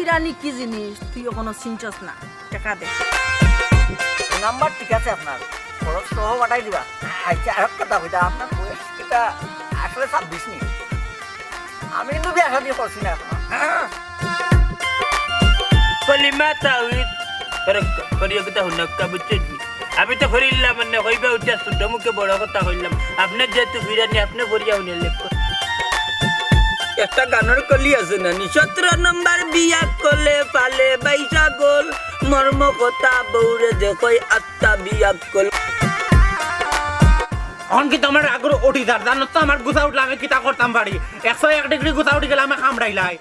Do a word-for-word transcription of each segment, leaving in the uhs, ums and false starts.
জানি কি জিনিস, তুই কোনো চিনছস না। টাকা দে। নাম্বার ঠিক আছে আপনার, খরচ সহ পাঠাই দিবা। আচ্ছা, আর একটা কথা কইতা, আপনার বয়স কিতা আসলে ছাব্বিশ নি? আমি কিন্তু বিয়া শাদী করছি না এখন। কলিমা তাওহীদ। আরে, করিও কথা হুনক্কা, বুঝছেন নি? আমি তো করিলাম, মানে, কইবা উঠিয়া ছোট মুখে বড় কথা কইলাম। আপনি যেহেতু ফিরানি, আপনি করিয়া হুনিয়া লেখো। একটা গানর কলি আছে না নি? সতেরো নম্বর বিয়া করলে পালে বাইশা গোল, মর্ম কথা বউরে দেখই আত্মা বিয়া করল। অখন কি তোমার আগ্রহ উঠি যার? জানো তো আমার গুছা উঠলে আমি কিতা করতাম পারি? একশো এক ডিগ্রি গুছা উঠি গেলে আমি কামড়াইলাই।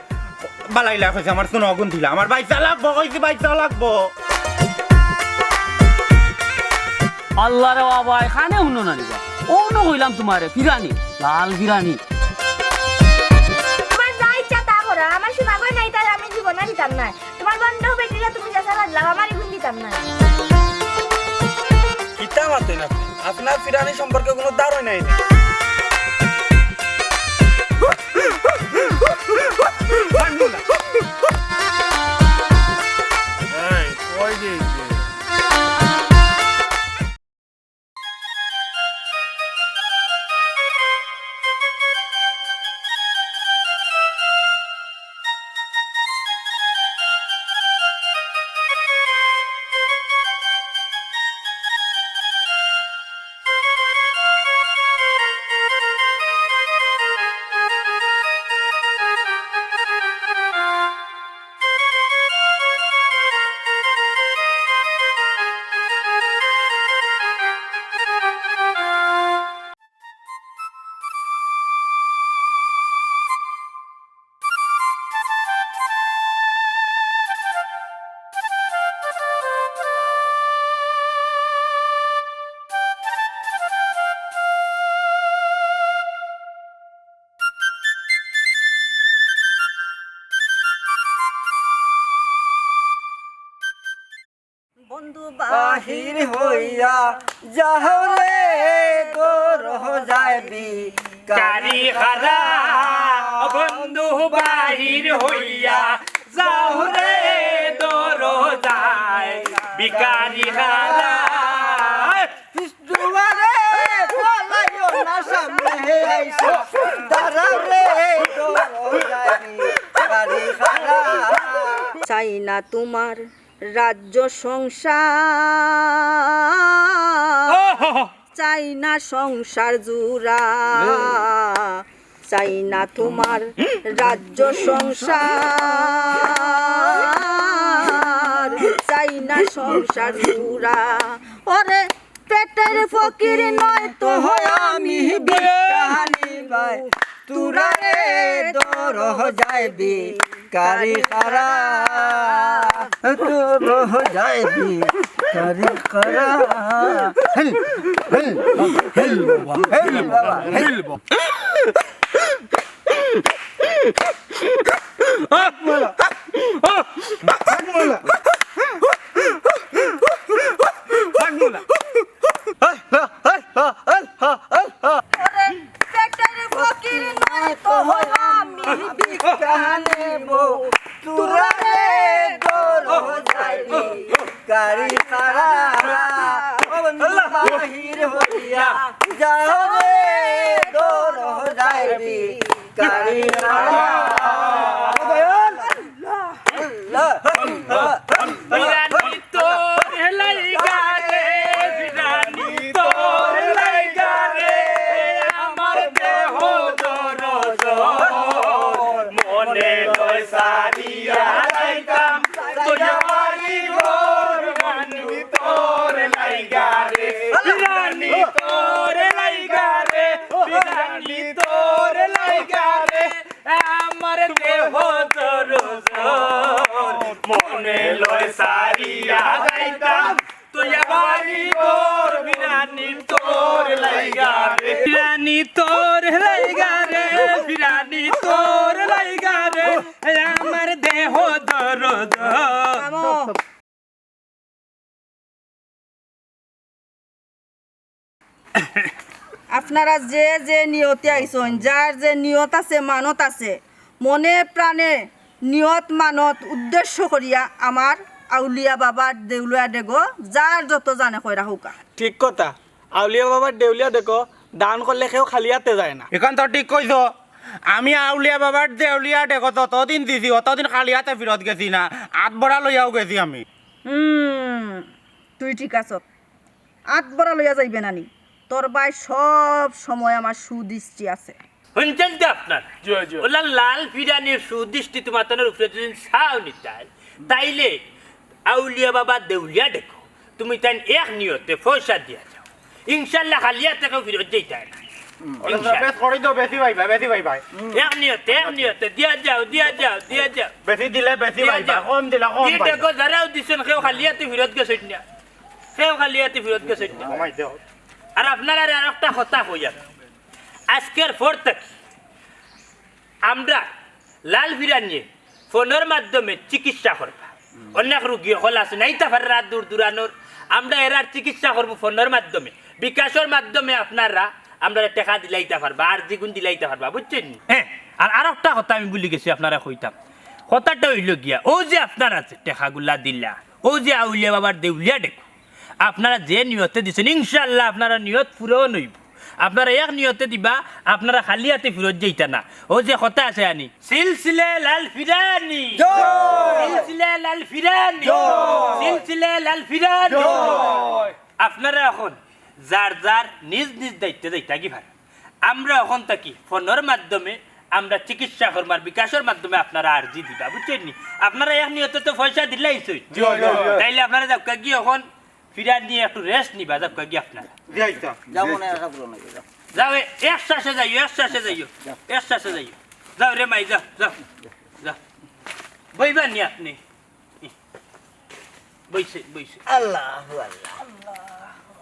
বালাইলা কইছে আমার চুনো আগুন দিলা, আমার বাইশা লাগবো, কইছি বাইশা লাগবো। আল্লাহ রে বাবা, এখানে উনো না নিবা। ও উনো কইলাম তোমারে, ফিরানি, লাল ফিরানি। তোমার যা ইচ্ছা তা করো, আমার সোনা গয়না ইতা আমি জীবনে দিতাম না। তোমার বন্ধ বেটিরা তুমি যে সারা দিলাম, আমার এখন দিতাম না। কিতা মাতইন আপনি? আপনার ফিরানি সম্পর্কে কোনো ধারণা নাই। এই, ওই যে, এই যে। বন্ধু বাহির হইয়া যাও রে দরজায় ভিখারি খাড়া। বন্ধু বাহির হইয়া যাও রে দরজায় ভিখারি খাড়া। দুয়ারে পলাইও না সামনে আইসা, দাঁড়াও রে দরজায় ভিখারি খাড়া। চাই না তোমার রাজ্য সংসার, চাই না সংসার জুড়া, চাই না তোমার রাজ্য সংসার, চাই না সংসার জুড়া। ওরে পেটের ফকির নয় তো হয় আমি ভিখারি ভাই, তোরা রে দরজায় ভিখারি খাড়া, দরজায় ভিখারি খাড়া। হেল, হেল, হেল বাবা, হেল বাবা, হেল বাবা। ওরে পেটের ফকির নয় তো হলাম আমি ভিক্ষা নেব, তোরা রে দরজায় ভিখারি খাড়া। ও বন্ধু বাহির হইয়া যাও রে দরজায় ভিখারি খাড়া। বিরানি তোর লাগা রে, বিরানি তোর লাগা রে, আমার দেহ দরদ। মনে লয় সারিয়া যাইতাম, তোর বাড়ি ঘর বিরানি তোর লাগা রে, বিরানি তোর লাগা রে, বিরানি তোর লাগা রে। আমার দেহ দরদ, মনে লয় সারিয়া যাইতাম, তুই বাড়ি ঘর বিরানি তোর লাগা রে, বিরানি তোর লাগা রে, বিরানি তোর লাগা রে, আমার দেহ দরদ। আপনারা যে যে নিয়তে আইছইন, যার যে নিয়ত আছে, মানত আছে, মনে প্রাণে নিয়ত মানত উদ্দেশ্য করিয়া আমার আউলিয়া বাবার দেউলিয়া ডেগো যার যত জানে কইরা হউকা। ঠিক কথা। আউলিয়া বাবার দেউলিয়া ডেগো দান করলে কেউ খালি আতে যায় না। ইখান তো ঠিক কইছো। আমি আউলিয়া বাবার দেউলিয়া ডেগো যতদিন দিছি, অতদিন খালি আতে ফিরত গেছি না, আত ভরা লইয়াউ গেছি আমি। হুম, তুই ঠিক আছত। আত ভরা লইয়া যাইবে নানি। তোর বায় সব সময় আমার সুদৃষ্টি আছে। হুনছইন তো আপনারা? জি, জি। অউলা লাল ফিরানির সুদৃষ্টি তুমাতানর উপরে যদি চাও নিতাই, তাইলে আউলিয়া বাবার দেউলিয়া ডেগো, তুমি তাইন এক নিয়তে পয়সা দিয়া যাও। ইনশাআল্লাহ খালি আতে কেউ ফিরত যাইতায় না। হুম। ইনশাআল্লাহ। বেশ করি দাও, বেশি ভাই ভাই, বেশি ভাই ভাই। এক নিয়তে, এক নিয়তে, দিয়া যাও, দিয়া যাও, দিয়া যাও। বেশি দিলে বেশি দিয়া ভাই ভাই, যাও। কম দিলে কম ই ভাই। ডেগো যারাও দিছইন, কেউ খালি আতে ফিরত গেছইন না। কেউ খালি আতে ফিরত গেছইন না। কমাই দেও। আর আপনারারে আরোকটা কথা কইয়ার, আইজকের পর থাকি আমরা লাল ফিরানিয়ে ফোনর মাধ্যমে চিকিৎসা করবা। অনেক রুগী অকল আছইন, আইতা পাররা না দূর দূরানোর। আমরা এরার চিকিৎসা করমু ফোনর মাধ্যমে, বিকাশর মাধ্যমে আপনারা আমরারে টেকা দিলাইতা পারবা, আরজিগুন দিলাইতা পারবা, বুঝছইন নি? হ্যাঁ, আর আরোকটা কথা আমি ভুলি গেছি আপনারারে কইতাম। কথাটা অইলো গিয়া, অউ যে আপনারা যে টেকাগুলা দিলা, অউ যে আউলিয়া বাবার দেউলিয়া ডেগো, আপনারা যে নিয়তে দিছইন, ইনশাআল্লাহ আপনারার নিয়ত পূরণ অইবো। আপনারা এক নিয়তে দিবা, আপনারা খালি আতে ফিরত যাইতা না। অউ যে কথা আছে আনি, সিলসিলে লাল ফিরানি। জয়। সিলসিলে লাল ফিরানি। জয়। সিলসিলে লাল ফিরানি। জয়। আপনারা অখন যার যার নিজ নিজ দায়িত্বে যাইতা কি পারইন। আমরা অখন থাকি ফোনর মাধ্যমে আমরা চিকিৎসা করমু, আর বিকাশর মাধ্যমে আপনারা আরজি দিবা, বুঝছইন নি? আপনারা এক নিয়তে তো পয়সা দিলাইছইন। জি, জি, জি। তাইলে আপনারা যাউক্কা গি অখন ফিরানিয়ে একটু rest নিবা, যাউক্কা গি আপনারা। জি, আচ্ছা। যাও, মনে হয় পূরণ অইবো, যাও। যাও, এ-, এক শ্বাসে যাইও, এক শ্বাসে যাইও, এক শ্বাসে যাইও। যাও রে মাই, যাও, যাও, যাও। বইবা নি আপনে? বইছে, বইছে। আল্লাহু আল্লাহ।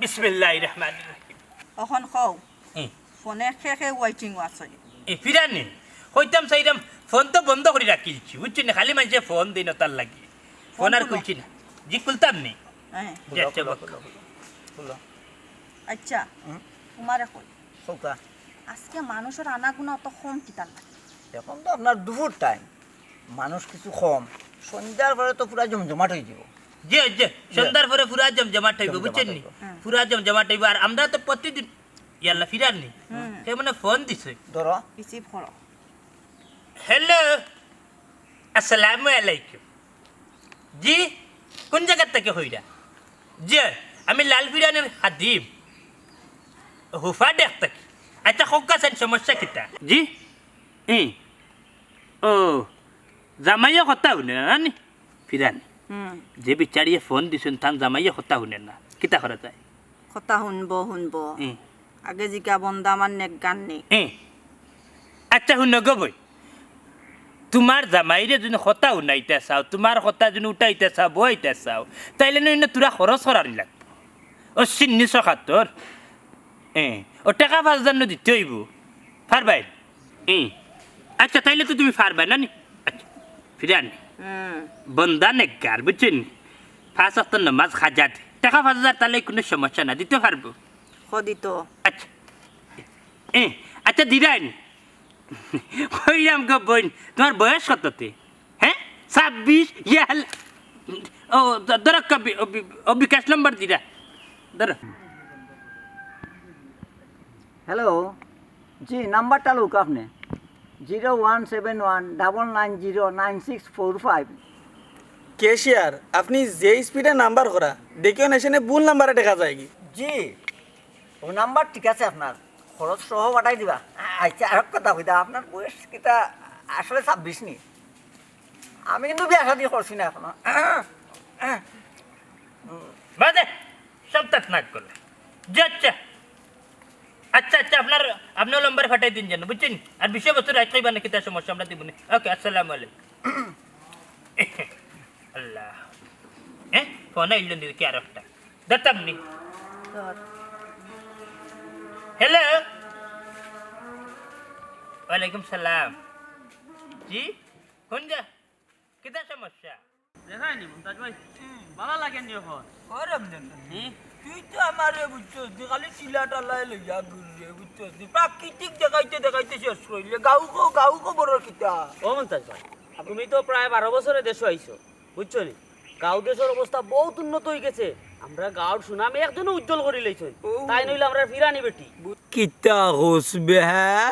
বিসমিল্লাহির রহমানির রহিম। অখন কও, হুম। ফোনে কে কে waiting আছে? এ ফিরানি, কইতাম চাইরাম, ফোন তো বন্ধ করি রাখিলছি, বুঝছইন নি? খালি মানষে ফোন দেইন অতার লাগি। ফোন ফোন আর তুলো। খুলছি না। জি, খুলতাম নি। হ্যাঁ। জি, আচ্ছা, খুলো, বক। খুলো, খুলো, খুলো। আচ্ছা, হুম? তুমারে কই। কউক্কা। আইজকে মানষর আনাগুনা অত কম কিতার লাগি? অখন তো আপনার দুপুর time, মানুষ কিছু কম। সন্ধ্যার পরে তো পুরা জমজমাট অইযিবো। জি, জি, জি। সন্ধ্যার পরে পুরা জমজমাট অইবো, জমজমাট বুঝছইন নি? অইবো। হুম। পুরা জমজমাট অইবো। আর আমরা তো প্রতিদিন ইয়াল্লা ফিরার নি। হুম। হে মানে ফোন দিছে। ধরো। Receive করো। হ্যালো, আসসালামু আলাইকুম। জি, কোন জাগার থাকি কইরা? জি, আমি লাল ফিরানির খাদিম। হুফা ডেক থাকি। আচ্ছা, কউক্কা চাইন সমস্যা কিতা? জি? ই। ও, জামাইয়ে কথা হুনে না নি? ফিরানি। হুম। যে বিচারিয়ে ফোন দিছইন, তান জামাইয়ে কথা হুনে না। কিতা করা যায়? কথা হুনবো, হুনবো। হুম। আগে জিকা বন্দা আমার নেককার নি। হুম। আচ্ছা, হুনো গো বইন। তুমার জামাইরে যুদি কথা হুনাইতা চাও, তুমার কথা যুদি উঠাইতা চাও, বওয়াইতা চাও, তাইলে নু ইনো থুড়া খরচ করানি লাগবো। ও সিন্নি সখাতর। এ, ও টেকা পাঁচ হাজার নু দিতে অইবো। পারবায়? এ। আচ্ছা, তাইলে তো তুমি পারবায় না নি? আচ্ছা, ফিরানি। হুম। বন্দা নেককার, বুঝছইন নি? পাঁচ ওয়াক্ত নমাজ কাজা দে। টেকা পাঁচ হাজার তাইলে কুনু সমস্যা না, দিতে পারবো। হ দিতো। আচ্ছা। এ, আচ্ছা, দিরায় নি। কইরাম গো বইন, তুমার বয়স কত তে? হ্যাঁ? ছাব্বিশ? ইয়াল। ও, দ-, ধরো কবি-, ও বি-, ও বিকাশ নম্বর দিরা। ধরো। হ্যালো, জি, নাম্বারটা লউক আপনে। Zero one seven one double nine zero nine six four five। Cashier, আপনি যে স্পিডে নাম্বার করা, দেখিও না, এখানে ভুল নাম্বারে দেখা যায় কি? জি, ও নাম্বার ঠিক আছে আপনার, খরচ সহ পাঠাই দিবা। আচ্ছা, আরক কথা কইতা, আপনার বয়স কিতা আসলে ছাব্বিশ নি? আমি কিন্তু বিয়া শাদী করছি না এখনো। বাদে, সব তাত নাক গলা। জি, আচ্ছা। আচ্ছা, আচ্ছা, আপনার, আপনার নম্বর পাঠাই দিন যেন, বুঝছইন? আর বিষয়বস্তু রাইত কইবা না, কিতা সমস্যা, আমরা দিবো নি। ওকে, আসসালামু আলাইকুম। আল্লাহ। হ্যাঁ? ফোন আইলো নি কি আরকটা? ধরতাম নি। ধর। হ্যালো? ওয়ালাইকুম সালাম। জি? কোন যা? কিতা সমস্যা? দেখায়নি মুমতাজ ভাই? ভালা লাগেনি অখন? গরম দেন। হুম? তুই তো আমারে বুঝছস নি, খালি চিলা টালায় লইয়া ঘুররে, বুঝছস নি? প্রাকৃতিক দেখাইতে দেখাইতে শেষ করিলে। গাউ খো, গাউ খবর কিতা? ও মুমতাজ ভাই, তুমি তো প্রায় বারো বছরে দেশো আইছো, বুঝছো নি? গাঁও দেশর অবস্থা বউত উন্নত অইগেছে। আমরার গাঁওর সুনাম একজনে উজ্জ্বল করিলাইছইন। ও। তাইন অইলা আমরার ফিরানি বেটি। কিতা কস বে, হ্যাঁ?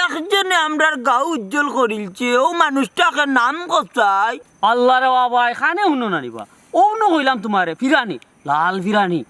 একজনে আমরার গাঁও উজ্জ্বল করিলছে, অউ মানুষটাকে নাম কছাই? আল্লারে বাবা, এখানে হুনো না নি বা। অউ নু কইলাম তুমারে, ফিরানি, লাল ফিরানি।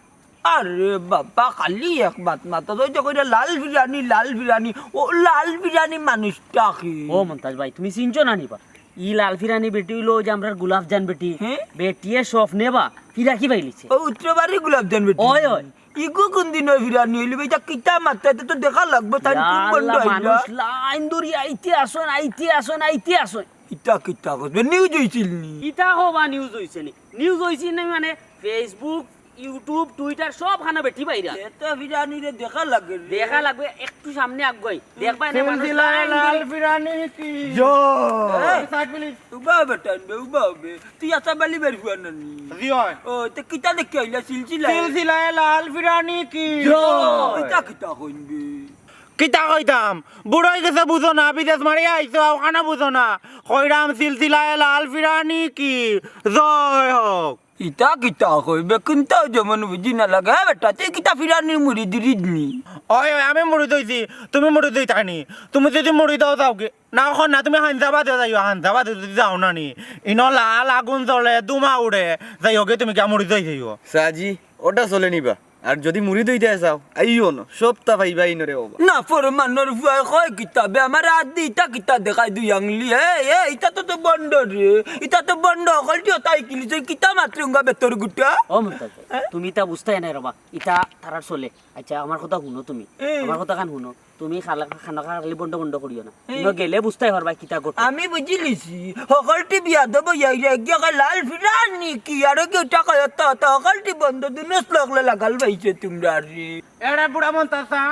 আরে বাবা, খালি এক মাত মাতো, ওই যে কইরা লাল ফিরানি, লাল ফিরানি, অউ লাল ফিরানি মানুষটা কি? ও মন্তাজ ভাই, তুমি চিনছো না নি বা? ই লাল ফিরানি বেটি অইলো অউ যে আমরার গুলাবজান বেটি। হ্যাঁ? বেটিয়ে স্বপ্নে বা ফিরাকি পাইলিছে। ও উত্তরবাড়ি গুলাবজান বেটি। ওই, ওই। ইগু কুন দিনর ফিরানি অইলো বে? ইতা কিতা মাতরা, ইতা তো দেখা লাগবো, তাইন কুন ইয়া বন্ড আল্লাহ, আইলা? মানুষ লাইন ধরি আইতে আছইন, আইতে আছইন, আইতে আছইন। ইতা কিতা কস বে? নিউজ অইছিল নি? ইতা কও বা নিউজ অইছে নি? নিউজ অইছে নি মানে Facebook, YouTube, Twitter সবখানো বেটি বাইরা। এত ফিরানিরে দেখা লাগে রে। দেখা লাগবে, একটু সামনে আগুয়াই। দেখবায় না মানুষ সিলসিলায়ে লাইন লাল ধরি। ফিরানি কি? জয়। এই, সাইড প্লিজ। উবা বেটা আনবে, উবা হবে। তুই আশা বালি বের হুয়া নানি। জি অয়। ও, তে কিতা দেখি আইলা সিলসিলা? সিলসিলায়ে লাল ফিরানি কি? জয়। ইতা কিতা কইন বে? কিতা কইতাম? বুড়া অইগেছো বুঝো না, বিদেশ মারিয়া আইছো, অখানো বুঝো না। কইরাম সিলসিলায়ে লাল ফিরানি কি? জয় হোক। ইতা কিতা কইবে? কুন্তাউ যেমন বুঝি না লাগে। হ্যাঁ বেটা, তুই কিতা ফিরানির মুড়ি দিরিদ নি? ওই, ওই, আমি মুড়ি দইছি, তুমি মুড়ি দইতায় নি। তুমি যদি মুড়ি দাও, যাওগি। না, অখন না, তুমি হায়দ্রাবাদে যাইও, হায়দ্রাবাদে যদি যাও না নি, ইনো লাল আগুন জ্বলে, ধুমা উড়ে, যাইওগি, তুমি কিয়া মুড়ি দই যাইও? সাজি, ওটা চলে নিবা। আর যদি মুড়ি দই দেয় যাও, আইও না, সবতা পাইবা ইনরে বাবা। না, ফরমানর ফুয়ায় কয় কিতা বে, আমার আত দি ইতা কিতা দেখায় দুই আংলি, এ, এ, ইতা তো, তো বন্ড রে, ইতা তো বন্ড, হকলটি ওতাই কিলিছে, কিতা মাতরে উঙ্গা বেতর গুটা? ও মন্তাজ, হ্যাঁ? তুমি ইতা বুঝতায় নায় রে বা, ইতা তারার চলে। আচ্ছা, আমার কথা হুনো তুমি, এ। আমার কথাখান হুনো। তুমি খালা-, খানোখা খালি বন্ড বন্ড করিও না। এ। ইনো গেলে বুঝতায় পারবায় কিতা ঘটে। আমি বুঝিলিছি, হকলটি বিয়াদব অইয়া আইরা, এগিয়ে কয় লাল ফিরানি কি, আর এগিয়ে ওটা কয় অত, অত, হকলটি বন্ড, দুনো শ্লোকলে লাগাল পাইছে তুমরা রে। এরে বুড়া মন্তাসা,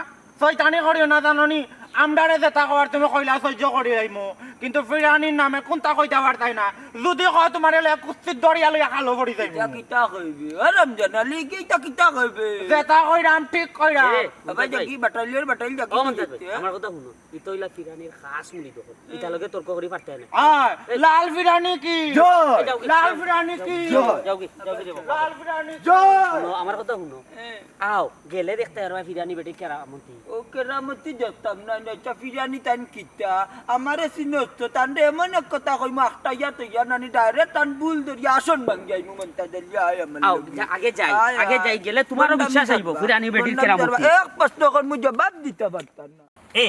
শয়তানি করিও না জানো নি, আমরারে যেতা কওয়ার তুমি কইলা সহ্য করি যাইমু, কিন্তু ফিরানির নামে কুন্তা কইতা পারতায় না, যদি কও তুমারে লইয়া কুস্তিত দরিয়া লইয়া খালো পড়ি যাইমু। ইতা কিতা কইবে? ও রমজান আলী, কি ইতা কিতা কইবে? যেতা কইরাম ঠিক কইরাম। এ, আবার মন্তাজ ভাই। দেখি বাটাইলের বাটাইল দেখি ও মন্তাজ ভাই, দেখতে। আমার কথা হুনো। ইতা অইলা ফিরানির খাস মুরিদ অকল। ইতার লগে তর্ক করি পারতায় নায়। আয়, এই লাল ফিরানি কি? জয়। যাওগি, লাল যাওগি, ফিরানি কি? যাওগি, যাওগি, যাওগি রে বাবা। লাল ফিরানি কি? জয়। হুনো, আমার কথা হুনো। এ। আও, গেলে দেখতায় পারবায় ফিরানি বেটির কেরামতি। ও কেরামতি দেখতাম না, না, ইটা ফিরানি তাইন কিতা? আমারে চিনস তো, তানরে এমন এক কথা কইমু, আখটাইয়া তইয়া নানি, direct তান ভুল ধরিয়া আসন ভাঙ্গিয়া আইমু মন্তাজ আলী, আয় আমার আও, লগে। যা-, আগে যাই, আয়, আগে আয়। যাই, গেলে তুমারও বন্ডামি বিশ্বাস আইবো, করবা, ফিরানি বেটির বন্ডামি কেরামতি। করবা। এক প্রশ্ন অখন মুই জবাব দিতা পারতাম না। এ,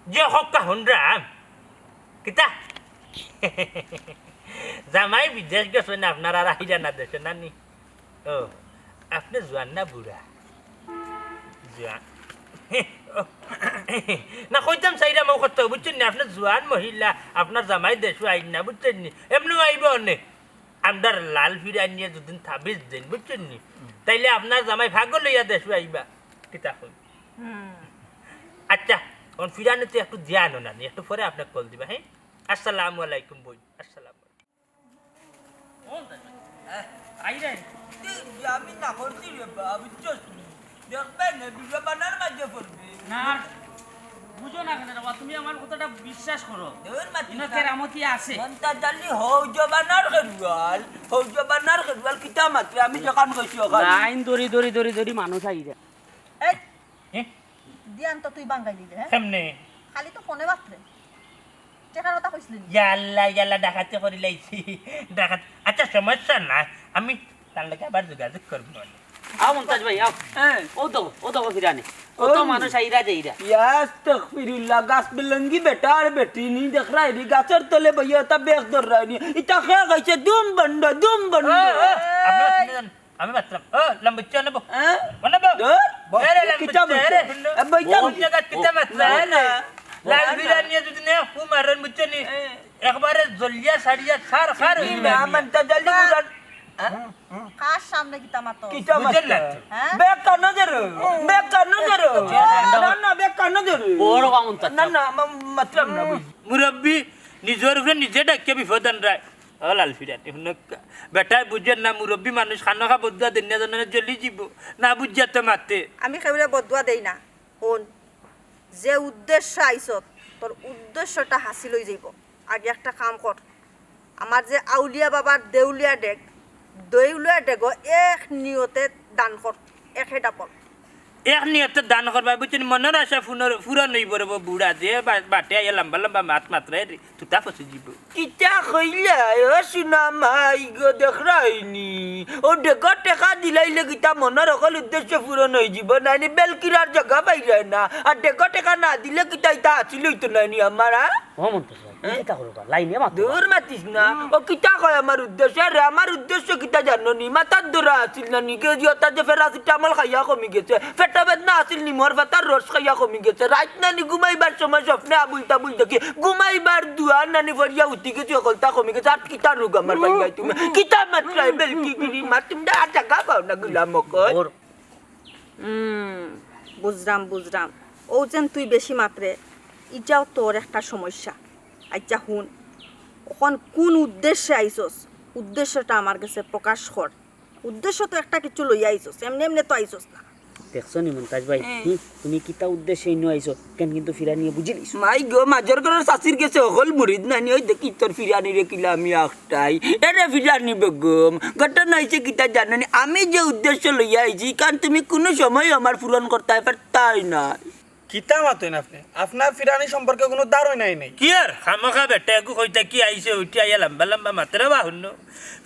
যে হক্কা হুনরাম, কিতা? জামাই বিদেশ গেছইন, আপনার আর আইরা না দেশো, নানি? ও, আপনে জোয়ান না বুড়া? জোয়ান। না, কইতাম চাইরাম অউ কথা, বুঝছইন নি? আপনে জোয়ান মহিলা, আপনার জামাই দেশো আইন না, বুঝছইন নি? এমনেউ আইবা অনে। আমরার লাল ফিরানিয়ে দুদিন তাবিজ দেইন, বুঝছইন নি? তাইলে আপনার জামাই পাগল অইয়া দেশো আইবা। কিতা কইন? হুম। আচ্ছা, অখন ফিরানিত একটু ধ্যান অনানি, একটু পরে আপনারে কল দিবা, হ্যাঁ? আসসালামু আলাইকুম বইন, আসসালামু আলাইকুম। আইরে। তুই আমি না করছি রে বা, বুঝছস নি? দেখবে না, video বানার মাঝে পড়বে। না, বুঝো না কেনে রে বা, তুমি আমার কথাটা বিশ্বাস করো। ধুর মাতিস ইনো না। কেরামতি আছে। মন্তাজ আলী হউ জবানার খেরুয়াল, হউ জবানার খেরুয়াল, কিতা মাতরে, আমি যেখান কইছি ওখান। লাইন ধরি, ধরি, ধরি, ধরি মানুষ আইরা। এই, এ? দিয়ান তো তুই বাঙ্গাইলি রে, হ্যাঁ? কেমনে? খালি তো ফোনে মাতরে। টেকার কথা কইছলি নি? ইয়াল্লা, ইয়াল্লা, ডাকাতি করিলাইছি। ডাকাত-, আচ্ছা, সমস্যা নাই, আমি তার লগে আবার যোগাযোগ করবো। আও মন্তাজ ভাই, আও। হ্যাঁ। অউ দেখো, অউ দেখো ফিরানি। কত মানুষ আইরা যাইরা। ইয়া আস্তাগফিরুল্লাহ, গাছ বেলঙ্গি বেটা আর বেটি নি দেখরায় নি, গাছর তলে বইয়া তা বেখ ধররায় নি। ইতা কে কইছে? দুম বন্ড, দুম বন্ড। এ, এ, আপনারা শুনে যান। আমি মাতরাম। ও, লম্বুচ্চা নেবো। হ্যাঁ? ও নেবো। ধুর, এ রে, কিতা লম্বুচ্চা, এ রে। এ, বইতা কোন জাগাত কিতা মাতরা? না, না। লাল বিরিয়ানি যদি নে, ও মারন বুঝছো নি? এ। একবারে জ্বলিয়া সারিয়া ছার খার হইবে। না, মন্তাজ আলী বুড়া। হ্যাঁ? কার সামনে কিতা মাতো? কিতা বুঝেন না মাতো? তো? হ্যাঁ? বেকার নজর, বেকার নজর। না, না, বেকার নজর। বড় বামুন তো। না, না, মা-, মাতরাম না, বুঝ। মুরব্বি, নিজর উপরে নিজে ডাকিয়া বিপদ আনরায়। ও লাল ফিরানি, হুনক্কা। বেটায় বুঝের না, মুরব্বি মানুষ, খানোখা বদুয়া দেইন না, জানো না, জ্বলি যিবো। না বুঝিয়া তো মাতে। আমি কেউরে বদুয়া দেই না। হুন, যে উদ্দেশ্য আইছত, তোর উদ্দেশ্যটা হাসিল অই যাইবো। আগে একটা কাম কর, আমার যে আউলিয়া বাবার দেউলিয়া ডেগ, দেউলিয়া ডেগো এক নিয়তে দান কর, একে ডাবল। এক নিয়তে দান করবা, বুঝছনি? মনর আশা ফুনর-, পূরণ অইবো রে বা বুড়া, যে বা-, বাটে আইয়া লম্বা লম্বা মাত মাতরায় রে, তুতা ফসি যিবো। কিতা কইলা, ও সোনা মাই গো, দেখরায়নি? ও ডেগো টেকা দিলাইলে কিতা মনর হকল উদ্দেশ্য পূরণ অইযিবো নায়নি? বেলকির আর জাগা পাইরায় না। আর ডেগো টেকা না দিলে কিতা ইতা হাসিল অইতো নায়নি আমার, আ? ও মন্ত্রী সাব, কিতা করো বা? লাইনে মাতো। দূর মাতিস না। ও কিতা কয় আমার উদ্দেশ্য? আরে, আমার উদ্দেশ্য কিতা জানো নি? মাথার ধরা আছিল না নি? গেজি ওটা যে প্যারাসিটামল খাইয়া কমি গেছে। পেটো বেদনা আছিল নি? মোর পাতার রস খাইয়া কমি গেছে। রাইত নানি ঘুমাইবার সময় স্বপ্নে আবুল তাবুল দেখি। ঘুমাইবার দুয়ার নানি ফরিয়া উঠি গেছি, হকলতা কমি গেছে। আর কিতা রোগ আমার পাইলাই তুমি? কিতা মাতরায় বেলকি গিরি মা? তুমি আর জাগা পাও না গুলাম অকল। ওর হুম, বুঝরাম, বুঝরাম। অউ যেন তুই বেশি মাতরে, ইটাও তোর একটা সমস্যা। আইচ্ছা হুন, অখন কুন উদ্দেশ্যে আইছস? উদ্দেশ্যটা আমার গেছে প্রকাশ কর। উদ্দেশ্য তো একটা কিছু লইয়া আইছস, এমনে এমনে তো আইছস না। দেখছো নি মন্তাজ ভাই, হ্যাঁ। হুম, তুমি কিতা উদ্দেশ্যে ইনো আইছো, কেন কিন্তু ফিরানিয়ে বুঝিলিছো। মাই গো, মাজর ঘরর চাচির গেছে হকল মুরিদ নানি, ওই দেখি তোর ফিরানিরে কিলা আমি আখটাই। এরে ফিরানি বেগম, ঘটনা অইছে কিতা জানো নি? আমি যে উদ্দেশ্য লইয়া আইছি, কারণ তুমি কুনু সময় আমার পূরণ করতায় পারতায় না। কিতা মাতইন আপনে? আপনার ফিরানি সম্পর্কে কুনু ধারণাই নাই। কি আর খামোখা বেটা এগু কইতা কি আইছে, উঠি আইয়া লম্বা লম্বা মাতরে বা হুনো।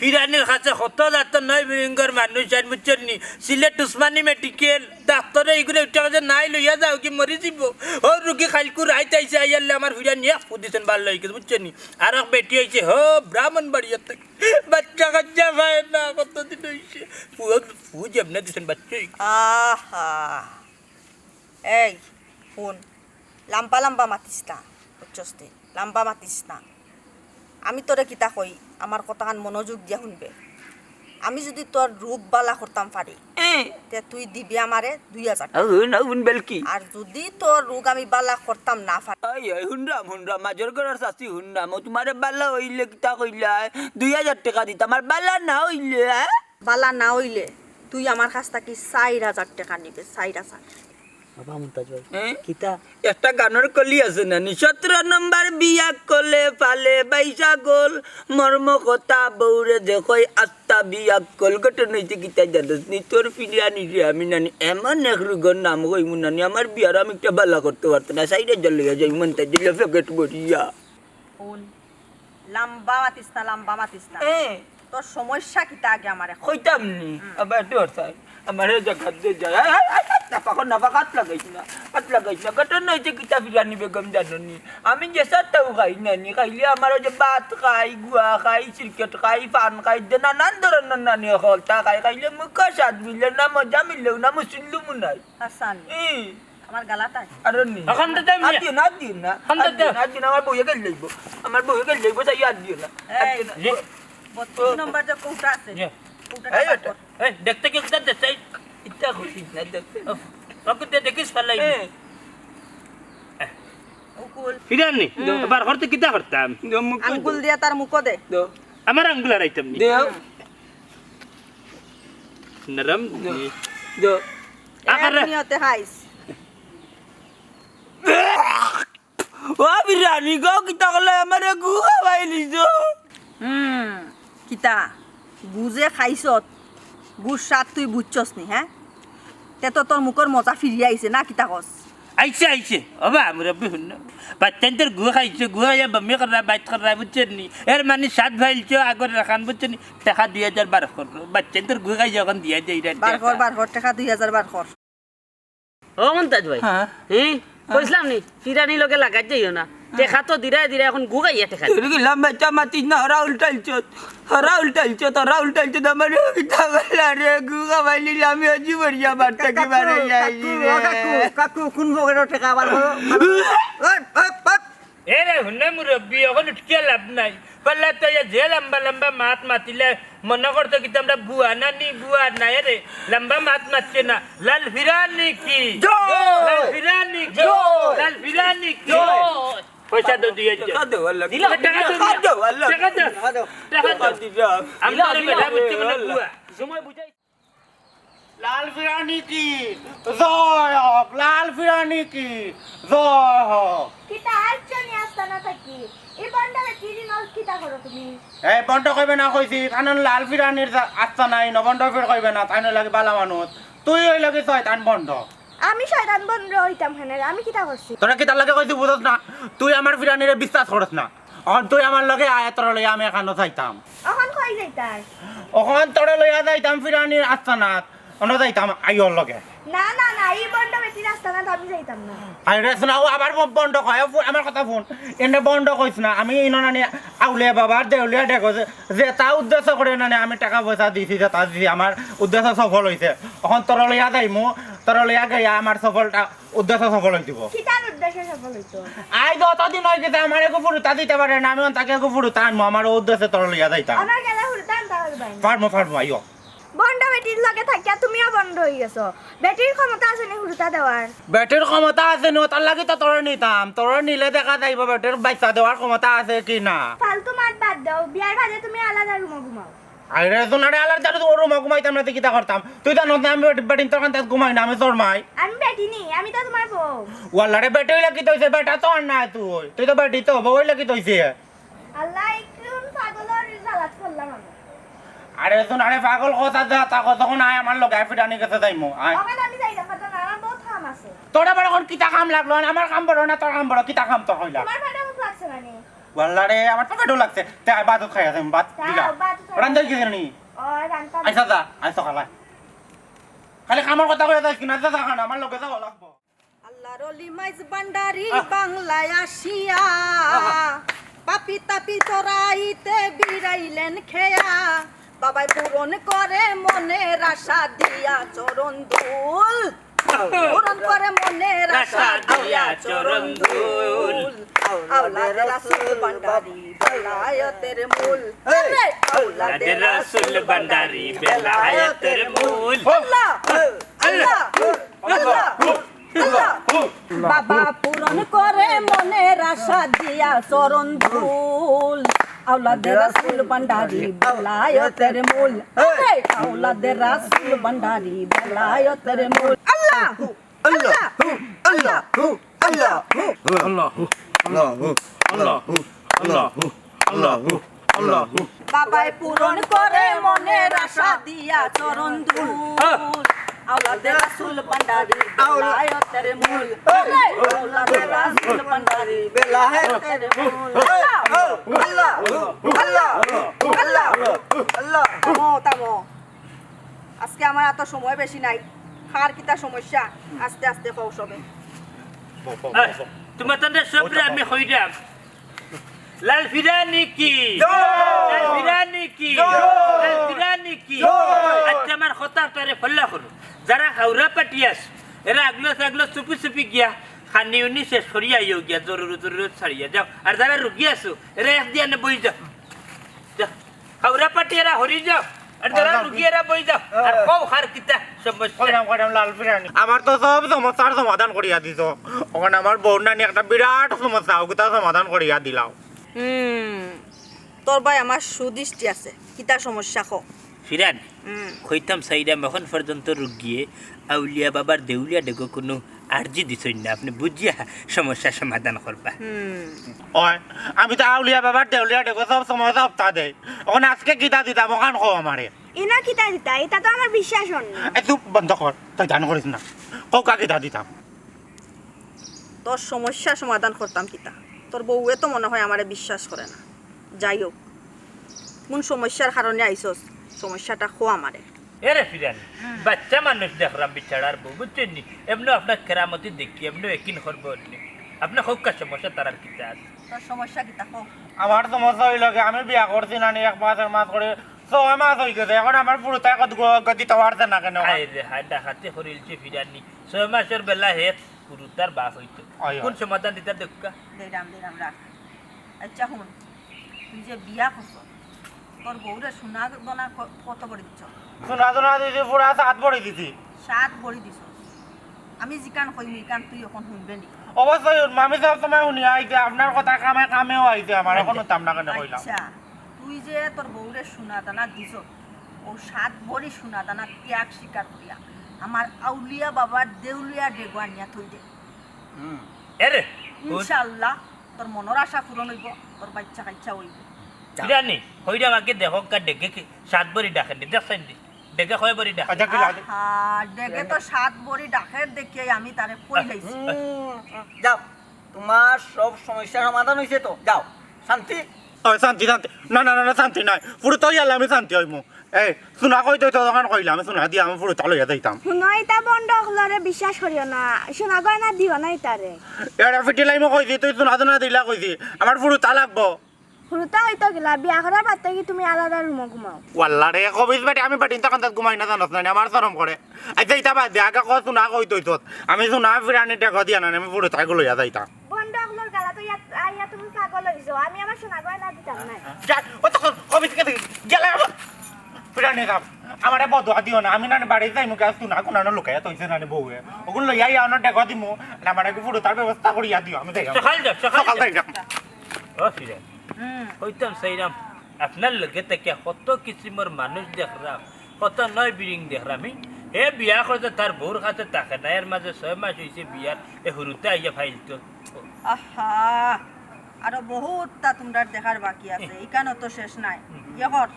ফিরানির কাছে কত জাত নাই বিরিঙ্গর মানুষ আর বুঝছইন নি? সিলেট উসমানী মেডিকেল, ডাক্তরে ইগুরে উঠে গেছে নাই লইয়া যাও কি মরি যিবো। ও রুগী কাইলকু রাইত আইছে আইয়ারলে আমার ফিরানি এক ফু দিছইন বার লই গেছে বুঝছইন নি? আর এক বেটি আইছে হো ব্রাহ্মণবাড়িয়া থাকি। বাচ্চা কাচ্চা পায় না কতদিন অইছে। ফু, ফু যেমনে দিছইন বাচ্চা অই গেছে। আহা। এই, হুন, লাম্বা লাম্বা মাতিস না, বুঝছস নি? লাম্বা মাতিস না। আমি তোরে কিতা কই, আমার কথাখান মনোযোগ দিয়া হুনবে। আমি যুদি তোর রোগ বালা করতাম পারি, এ। তে তুই দিবি আমারে দুই হাজার। আ, হুন, আ, হুন, বেলকি। আর যুদি তোর রোগ আমি বালা করতাম না পারি। ওই, ওই, হুনরাম, হুনরাম, মাজর ঘরর চাচি হুনরাম। ও তুমারে বালা অইলে কিতা কইলায়? দুই হাজার টেকা দিতাম, আর বালা না অইলে, এ? বালা না অইলে তুই আমার কাছ থাকি চাইর হাজার টেকা নিবে, চাইর হাজার। বাবা মন্তাজ ভাই, হ্যাঁ? কিতা? একটা গানর কলি আছে না নি? সতেরো নম্বর বিয়া করলে পালে বাইশা গোল, মর্ম কথা বউরে দেখই আস্তা বিয়া কল। ঘটনা অইছে কিতা জানোস নি? তোর ফিরানিরে আমি নানি এমন এক রুগর নাম কইমু নানি, আমার বিয়ার আমি একটা বালা করতে পারতো না, চাইর হাজার লইয়া যাই মন্তাজ দিলে প্যাকেট ভরিয়া। হুন, লাম্বা মাতিস না, লাম্বা মাতিস না। এ। তোর সমস্যা কিতা আগে আমারে ক। কইতাম নি? হুম। আবার একটু হরতাই। আমারে জাগাত দে যায়। আই, আই, আই, আই, নাপাকো, নাপাকো, আত লাগাইস না। আত লাগাইস না। ঘটনা অইছে কিতা ফিরানি বেগম জানো নি? আমি যে সাতটাও খাই না নি। খাইলে আমার ওই যে ভাত খাই, গুয়া খাই, সিরকেট খাই, পান খাই, যে নানান ধরনর নানি হকলতা খাই। খাইলে মুখো স্বাদ মিলে না, মজা মিলেও না, মুসুল্লু মুনাই। হাসান। ই। আমার গালাত আয়। আরে নি। অখন তো টাইম আত দিও না, আত দিও না। অখন তো আত দিও না, আত দিও না, আমার বউয়ে গাইল লইবো। আমার বউয়ে গাইল লইবো, চাই আত দিও না। আত এই, দিও না। জি। বত্রিশ নম্বর যে কৌটা আছে, জি। কৌটাটা এই বার বেটা। কর। এই, দেখতে কি একটা দেখতে? ইতা করিস না, দেখতে। ও, তোকে তো দেখিস ফালাই। এ। উকুল। ফিরানি, দো। বার করতে কিতা করতাম? দো, মুখো আঙ্গুল দো। দিয়া তার মুখো দে। দো। আমার আঙ্গুল আর আইতাম নি। দেও। নরম দো। দি। দো। আকারে। এক নিয়তে খাইস। ও বিরানি গো, কিতা করলে আমারে গু খাওয়াই নিছো? হুম, কিতা? গু যে খাইছত, গুর স্বাদ তুই বুঝছস নি, হ্যাঁ? তে তো তোর মুখর মজা ফিরিয়া আইছে না, কিতা কস? আইছে, আইছে। ওবা, মুরব্বি হুনো। বাচ্চাইন্তর গু খাইছে, গু খাইয়া বমি কররা, বাইত কররা, বুঝছইন নি? এর মানে স্বাদ ফাইলছে, আগর রাখান, বুঝছইন নি? টেকা দুই হাজার বার কর। বাচ্চাইন্তর গু খাইছে, অখন দিয়া যাই রে। বার কর, বার কর, টেকা দুই হাজার বার কর। ও মন্তাজ ভাই, হ্যাঁ? হুম? হ্যাঁ। কইছলাম নি, ফিরানি লগে লাগাত যাইও না। হ্যাঁ। টেকা তো দিরায় দিরায়, অখন গু খাইয়া টেকা দিরায়। তুই কি লাম্বা চা মাতিস না, হরা উল্টাইছত, হরা উল্টাইছত, হরা উল্টাইছত, আমার কিতা বললা রে, গু খাওয়াই নিলে আমি অজি বরিয়া বার থাকি কাকু, বারে যাই কাকু, রে। ও কাকু, কাকু, কোন পকেটর টেকা বার করো? ওই, ওই, ওই। এরে হুনে মুরব্বি, অখন উঠকিয়া লাভ নাই। পাল্লা তো ইয়া যে লম্বা লম্বা মাত মাতিলে মনে করতো কিতা আমরা বুয়া না নি, বুয়া না। এরে লম্বা মাত মাতছে না। লাল ফিরানি কি? জয়। লাল ফিরানি কি? জয়। লাল ফিরানি কি? জয়। পয়সা তো দিয়ে দে। টাকা দেওয়ার লাগে। দিলাম। টাকা তো টাকা দেওয়ার লাগে। টাকা দে। টাকা দে। টাকা দিলাম। আমরা দিলাম। বেটা বুঝছি মানে বুয়া। সময় বুঝাই। লাল ফিরানি কি? জয় হোক। লাল ফিরানি কি? জয় হোক। কিতা আইছো নি আস্তানা থাকি? এই বন্ড বেটির লগে কিতা করো তুমি? এই বন্ড কইবে না কইছি, কারণ লাল ফিরানির আস্তা নাই, নবন্ড ফির কইবে না, তাইন লাগি বালা মানুষ। তুই অইলে কি শয়তান বন্ড? আমি শয়তান বন্ড অইতাম কেনে রে, আমি কিতা করছি? তোরা কিতার লাগি কইছি বুঝস না? তুই আমার ফিরানিরে বিশ্বাস করস না। অখন তুই আমার লগে আয়, তোরে লইয়া আমি এখানো যাইতাম। অখন কই যাইতায়? অখন তোরে লইয়া যাইতাম ফিরানির আস্তানাত। অনো যাইতাম আইওর লগে। না, না, না, ই বন্ড বেটির আস্তানাত আমি যাইতাম না। আরে শোনা, ও আবার ব-, বন্ড কয়, ও ফু-, আমার কথা হুন। এনে বন্ড কইস না, আমি ইনো নানি আউলিয়া বাবার দেউলিয়া ডেগো যে, যেতা উদ্দেশ্য করি নানি আমি টেকা পয়সা দিছি, যেতা দিছি, আমার উদ্দেশ্য সফল অইছে। অখন তোরে লইয়া যাইমু, তোরে লইয়া গিয়া আমার সফলটা উদ্দেশ্য সফল অই দিব। কিতার উদ্দেশ্য সফল অইতো? আই যতদিন অই গেছে আমার এগু ফুরুতা দিতে পারে না, আমি অন তাকে এগু ফুরুতা আনমু, আমার ও উদ্দেশ্যে তোরে লইয়া যাইতাম। আমার গেলা ফুরুতা আনতা পারবায় না। পারমু, পারমু, আইও। বন্ড বেটির লগে থাকিয়া তুমিও বন্ড অই গেছো। বেটির ক্ষমতা আছে নি ফুরুতা দেওয়ার? বেটির ক্ষমতা আছে নি, তার লাগি তো তোরে নিতাম। তোরে নিলে দেখা যাইব বেটির বাইচ্চা দেওয়ার ক্ষমতা আছে কি না। ফালতু মাত বাদ দেও, বিয়ার বাদে তুমি আলাদা রুমো ঘুমাও। আরে শোনা রে, আলাদা রুমো ঘুমাইতাম না, তে কিতা করতাম? তুই জানোস না আমি বেটি-, বেটিন তোর কান্তাত ঘুমাই না, আমি শরমাই। আমি বেটি নি, আমি তো তোমার বউ। ওয়াল্লা রে, বেটি অইলে কিতা অইছে? বেটা তো আর না তুই। তুই তো বেটি তো, বউ অইলে কিতা অইছে? আল্লাহ, কোন পাগলর জ্বালাত করলাম আমি। আরে শোনা রে, পাগল কথা যা, তা কতক্ষণ আয় আমার লগে, আয় ফিরানি গেছে যাইমু, আয়। অখন আমি যাইতাম পারতাম না, আমার বহুত কাম আছে। তোর আবার অখন কিতা কাম লাগলো? আমার কাম বড় না তোর কাম বড়? কিতা কাম তোর কইলা? তোমার পেটে ভুক লাগছে না নি? ওয়াল্লা রে, আমার তো পেটও লাগছে। তে আয়, ভাত খাই আছে, ভাত তা দিলা। ভাত খাই। রান্ধাই গেছে নি? ও, রান্ধাই। আইসা যা, আইসা খালা। খালি কামর কথা কইয়া যাইস কিনা, যা, যা, খানা, আমার লগে যাওয়া লাগবো। আল্লাহর অলি মাইজ ভান্ডারি আহ। বাংলায় আসিয়া, আহা। পাপি তাপি চরাইতে বিরাইলেন খেয়া, বাবায় পূরণ করে মনের আশা দিয়া চরণ ধুল। পূরণ করে মনের আশা দিয়া চরণ ধুল। আওলাদে রাসুল ভান্ডারি বেলায়েতের মূল। আরে! আওলাদে রাসুল ভান্ডারি বেলায়েতের মূল। আল্লাহ! আল্লাহ! আল্লাহ! আল্লাহ! বাবা পূরণ করে মনের আশা দিয়া চরণ ধুল। আওলাদে রাসুল ভান্ডারি বেলায়েতের মূল। আরে! আওলাদে রাসুল ভান্ডারি বেলায়েতের মূল। আল্লাহ! আল্লাহু, আল্লাহু, আল্লাহু, আল্লাহু, আল্লাহু, আল্লাহু, আল্লাহু, আল্লাহু। বাবায় পূরণ করে মনের আশা দিয়া চরণ ধুল। হ্যাঁ। আওলাদে রাসুল ভান্ডারি বেলায়েতের মূল। হ্যাঁ। আওলাদে রাসুল ভান্ডারি বেলায়েতের মূল। আল্লাহ, আল্লাহ, আল্লাহ, আল্লাহ। থামো, থামো। আজকে আমার অত সময় বেশি নাই। কার কিতা সমস্যা? আস্তে আস্তে কও সবে। বও, বও, বও, বও। তুমার তানরে সবরে আমি কইরাম। লাল ফিরানি কি? জয়! লাল ফিরানি কি? জয়! লাল ফিরানি কি? জয়! আচ্ছা, আমার কথাটারে ফল্লা করো। যারা হাওড়া পার্টি আছো, এরা আগলো আগলো চুপি চুপি গিয়া খানি উনি শেষ করিয়া আইও গিয়া, জরুরত জরুরত ছাড়িয়া যাও। আর যারা রুগী আছো, এরা এক দিয়ানে বই যাও। যাও। হাওড়া পার্টি এরা হরি যাও। আর যারা রুগী এরা বই যাও। আর কও কার কিতা সমস্যা? কইরাম, কইরাম, লাল ফিরানি। আমার তো সব সমস্যার সমাধান করিয়া দিছো। অখন আমার বউর নানি একটা বিরাট সমস্যা, অগুতা সমাধান করিয়া দিলাও। হুম, তোর বায় আমার সুদৃষ্টি আছে। কিতা সমস্যা ক? ফিরানি, হুম। কইতাম চাইরাম অখন পর্যন্ত রুগীয়ে আউলিয়া বাবার দেউলিয়া ডেগো কুনু আরজি দিছইন না, আপনে বুঝিয়া সমস্যা সমাধান করবা। হুম। ওই, আমি তো আউলিয়া বাবার দেউলিয়া ডেগো সব সময় সপ্তাহ দেই। অখন আজকে কিতা দিতাম, অখান কও আমারে। ইনো কিতা দিতা? ইতা তো আমার বিশ্বাস অর না। এই চুপ, বন্ধ কর, তুই দান করিস না। কও কা কিতা দিতাম। তোর সমস্যা সমাধান করতাম কিতা? তোর বউয়ে তো মনে হয় আমারে বিশ্বাস করে না। যাই হোক, কোন সমস্যার কারণে আইছস, সমস্যাটা ক আমারে। এরে ফিরানি, হুম। বাচ্চা মানুষ দেখরাম বেচারার বউ, বুঝছইন নি? এমনে আপনার কেরামতি দেখি, এমনে একিন করবো অইলে। আপনে কউক্কা সমস্যা তারার কিতা আছে? তোর সমস্যা কিতা ক? আমার সমস্যা অইলো কি, আমি বিয়া করছি না নি এক মাস, এক মাস করি, ছয় মাস অই গেছে, অখন আমার ফুরুতায় কত গ-, গ-, দিতে পারছে না কেনে? হায় রে হায়, ডাকাতি করিলছে ফিরানি। ছয় মাসর বেলা হে ফুরুতার বাপ অইতো। অয়, অয়। কোন সমাধান দিতা দেউক্কা? দিরাম, দিরাম, রাখ। আচ্ছা হুন, তুই যে বিয়া করছস, তোর বউরে সোনা দানা ক-, কত ভরি দিছস? সোনা দানা দিছি, পুরা সাত ভরি দিছি। সাত ভরি দিছস? আমি যেখান কইমু, ইখান তুই অখন হুনবে নি? অবশ্যই হুনমু, আমি সব সময় হুনি আইছি, আপনার কথা কামে কামেও আইছে আমার, অখন হুনতাম না কেনে কইলাম। আচ্ছা, তুই যে তোর বউরে সোনা দানা দিছস, অউ সাত ভরি সোনা দানা ত্যাগ স্বীকার করিয়া আমার আউলিয়া বাবার দেউলিয়া ডেগো আনিয়া থই দে। হুম। এরে, হুন। ইনশাআল্লাহ, তোর মনর আশা পূরণ অইবো, তোর বাইচ্চা কাইচ্চা অইবো। ফিরানি, কইরাম আগে দেখউক্কা ডেগে কি সাত ভরি ডাকের নি, দেখছইন নি? ডেগে কয় ভরি ডাকে? আচ্ছা, কি লাগে? আহা, ডেগে তো সাত ভরি ডাকের দেখিয়াউ আমি তারে কইলাইছি। হুম, যাও, তুমার সব সমস্যা সমাধান অইছে তো, যাও, শান্তি। ওই শান্তি, শান্তি। না, না, না, না, শান্তি নাই। ফুরুতা অইলে আমি শান্তি অইমু। এই, সোনা কই তুই তো দোকান কইলাম, আমি সোনা দিয়া আমি ফুরুতা লইয়া যাইতাম। হুনো, ইতা ভন্ড অকলরে বিশ্বাস করিও না। সোনা গয়না দিও না ইতারে। এরে ফিটিলাইমু কইছি, তুই সোনা সোনা দিলা কইছি। আমার ফুরুতা লাগবো। ফুরুতা অইতো কিলা, বিয়া করার বাদ থাকি তুমি আলাদা রুমো ঘুমাও। ওয়াল্লা রে, কবিজ বেটি, আমি বেটিন তখন তাত ঘুমাই না জানোস না, আমার শরম করে। আচ্ছা, ইতা বাদ দে, আগে ক সোনা কই তুই তোর। আমি সোনা ফিরানি টেকা দিয়া না, আমি ফুরুতা গু লইয়া যাইতাম। ভন্ড অকলর গালাত আইয়া, আইয়া তুমি পাগল অইছো। আমি আমার সোনা গয়না দিতাম না। যা, ও তখন কবিজ কে দেখি, গেলে আবার ফিরানি কাম। আমারে বদুয়া দিও না, আমি নানি বাড়ি যাইমু, কে সোনা কোনানো লুকাইয়া থইছে নানি বউয়ে। ওগুন লইয়া আইয়া অনো টেকা দিমু, না আমারে কি ফুরুতার ব্যবস্থা করিয়া দিও, আমি যাইরাম। সকাল যা, সকাল সকাল যা। যাইরাম। ও ফিরানি। হুম। কইতাম চাইরাম, আপনার লগে থাকিয়া কত কিসিমর মানুষ দেখরাম, কত নয় বিরিং দেখরাম। ই, হে বিয়া করছে, তার বউর কাছে থাকে না, এর মাঝে ছয় মাস অইছে বিয়ার, এ হুরুতা আইয়া ফাইলতো। আহা, আরো বহুততা তুমরার দেখার বাকি আছে, ইখানো তো শেষ নাই। হুম। ইয়ে কর,